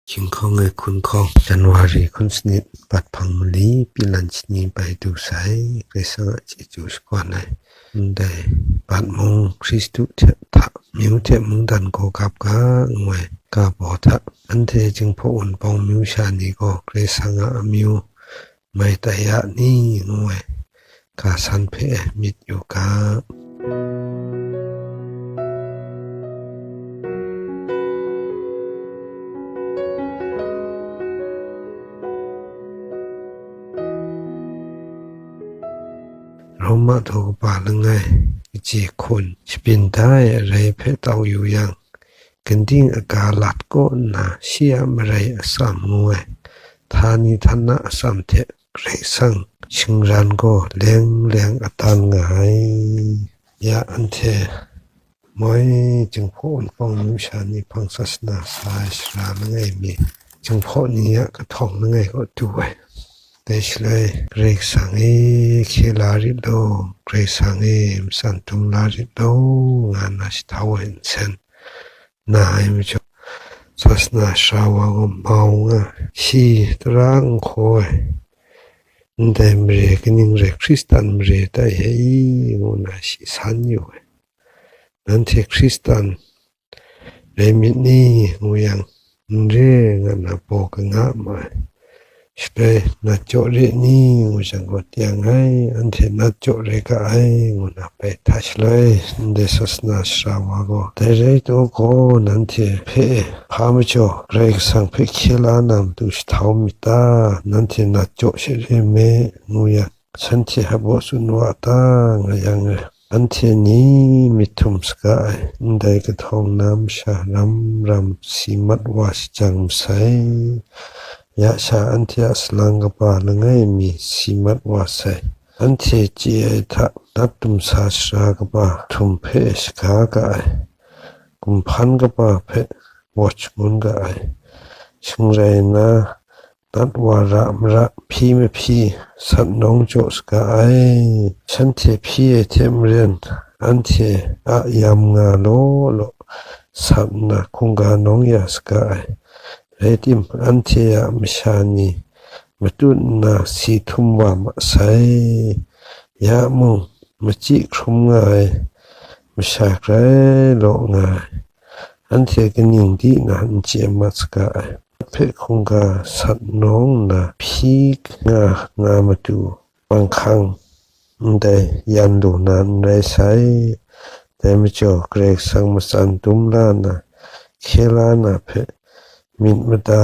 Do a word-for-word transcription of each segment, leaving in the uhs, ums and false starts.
Hkying hkawng ai hkun hkawng, January hkun sanit, bat hpang mali, pilan shani bai du sai, Karai Kasang a chyeju shakawn ai. Ndai bat mung, Hkristu hte hta, amyu hte mungdan gaw gap ga, ngu ai ga baw hta, anhte Jinghpaw Wunpawng amyu sha ni gaw Karai Kasang a amyu mai tai ya ni, ngu ai ga san hpe myit yu ga. Roma daw kaba langai, kaji hkun, shabyin da ai arai hpe tau yu yang, ginding aga lat kaw nna shi a marai atsam ngu ai, htani htana atsam hte Karai Kasang shingran gaw leng leng a tan nga ai. Ya anhte moi Jinghpaw Wunpawng amyu sha ni hpang sasana sa ai sara langai mi, Jinghpaw ni a kahtawng langai kaw du ai. Dai shaloi, Karai Kasang e, hkye la rit law, Karai Kasang e, matsan dum la rit law, nga nna shahtau ai nsen na ai majaw, sasana sara wa gaw mau nga, shi tara n hkaw ai, ndai mare kaning rai, Hkristan mare tai hte i, ngu nna shi san yu ai. Nanhte Hkristan rai myit ni, ngu yang, n re, nga nna baw kanga ma ai. Shaloi, nat jaw re ni, ngu jang gaw, teng ai, anhte nat jaw re ga ai, ngu nna bai hta shaloi, ndai sasana sara wa gaw, dai rai taw gaw, nanhte hpe hpa majaw Karai Kasang hpe hkye la na matu shahtau myit ta? Nanhte nat jaw sha re me, ngu yang, shanhte hpa baw tsun wa ta, nga yang e. Anhte ni myit htum saga ai, ndai kahtawng na masha ram ram si mat wa shajang masai. Ya sha anhte a salang kaba langai mi si mat wa sai. Anhte chye ai hta, nat dumsa sara kaba htum hpe shaga ga ai, gumhpan kaba hpe watch ngun ga ai. Shing rai nna, nat wa ra mara, hpyi mahpyi, sat nawng jaw saga ai. Shanhte hpyi ai hte maren, anhte a yam nga law law sat nna hkungga nawng ya saga ai. Rai tim, anhte a masha ni matut nna si htum wa ma sai. Ya mung, machyi hkrum nga ai masha grai law nga ai. Anhte kaning di na n chye mat saga ai. Hpe hkungga sat nawng nna hpyi nga nga matu, bang hkang ndai yan lu na n rai sai. Dai majaw, Karai Kasang matsan dum la na, hkye la na hpe myit mada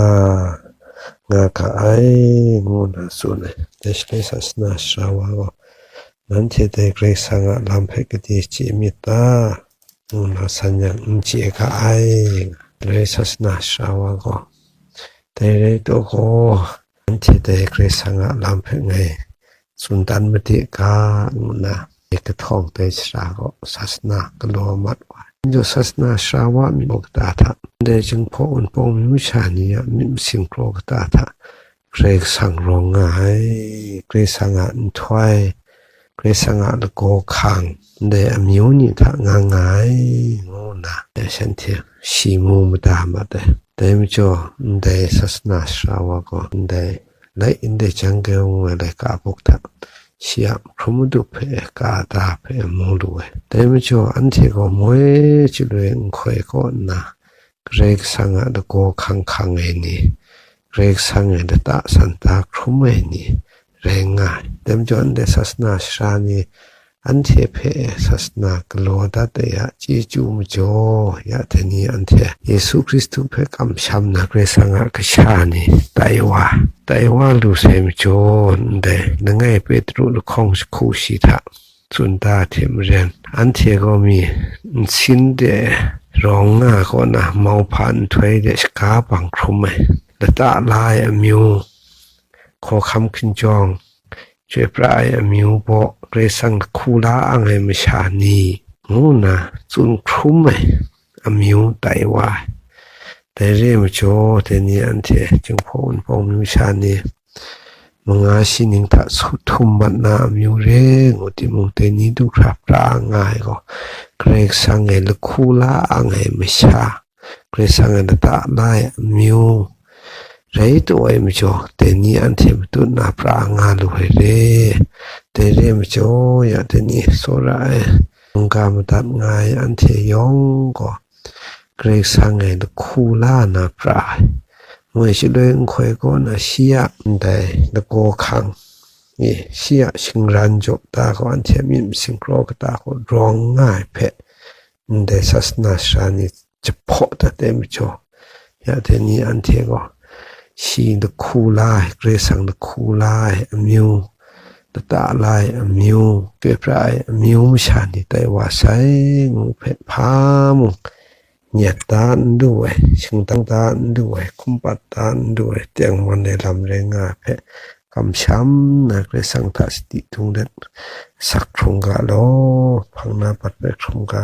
nga ga ai, ngu nna tsun ai. Dai shaloi sasana sara wa gaw, nanhte dai Karai Kasang a lam hpe gade chye myit ta? ngu nna san yang, n chye ga ai. Dai sasana sara wa gaw, dai rai taw gaw, anhte dai Karai Kasang a lam hpe ngai tsun dan made ga, ngu nna, dai kahtawng dai sara gaw sasana galaw mat wa ai. Anhte sasana sara wa myit gaw kata hta? Ndai Jinghpaw Wunpawng amyu masha ni a myit masin kraw kata hta? Karai Kasang rawng nga ai, Karai Kasang a nhtoi, Karai Kasang a lagaw hkang, ndai amyu ni hta nga nga ai, ngu nna, dai shanhte shi mu mada mat ai. Dai majaw, ndai sasana sara wa gaw, ndai lai, ndai jang kau ngu ai laika buk hta, shi a hkrum madu hpe, ka da hpe mu lu ai. Dai majaw, anhte gaw moi chyalu ai nhtoi kaw nna, Karai Kasang a lagaw hkang hkang ai ni, Karai Kasang e lata san da hkrum ai ni rai nga ai. Dai majaw, ndai sasana sara ni anhte hpe sasana galaw dat ai a chyeju majaw, ya hte ni anhte Yesu Hkristu hpe kamsham na Karai Kasang a kasha ni tai wa, tai wa lu sai majaw, ndai langai Petru lahkawng jahku shi hta tsun da hte maren, anhte gaw mi nsin de rawng nga kaw na, mauhpa nhtoi de shaga bang hkrum ai, lata la ai amyu, hkawhkam hkinjawng, chyoi pra ai amyu baw, Karai Kasang lahku la ang ai masha ni, ngu nna tsun hkrum ai amyu tai wa ai. Dai re ai majaw, dai ni anhte Jinghpaw Wunpawng amyu masha ni, manga shi ning hta su htum mat na amyu re ngu timung, dai ni du hkra pra nga ai gaw, Karai Kasang e lahku la ang ai masha, Karai Kasang e lata la ai amyu, rai taw ai majaw, dai ni anhte matut na pra nga lu ai re. Dai re ai majaw, ya dai ni tsawra ai mungga madat nga ai anhte yawng gaw, Karai Kasang e lahku la na pra ai. Moi shaloi nhtoi kaw na shi a ndai lagaw hkang, e, shi a shingran jaw ta gaw anhte a myit masin kraw kata gaw rawng nga ai hpe, ndai sasana sara ni jahpaw dat ai majaw, ya dai ni anhte gaw shi lahku la ai, Karai Kasang lahku la ai amyu, lata la ai amyu, kepra ai amyu masha ni tai wa sai ngu hpe hpa mung nyet da n lu ai, shingtang da n lu ai, hkum pat da n lu ai, tengman ai lam rai nga ai hpe kamsham na Karai Kasang hta sadi dung let, sak hkrum ga law, hpang na pat bai hkrum ga.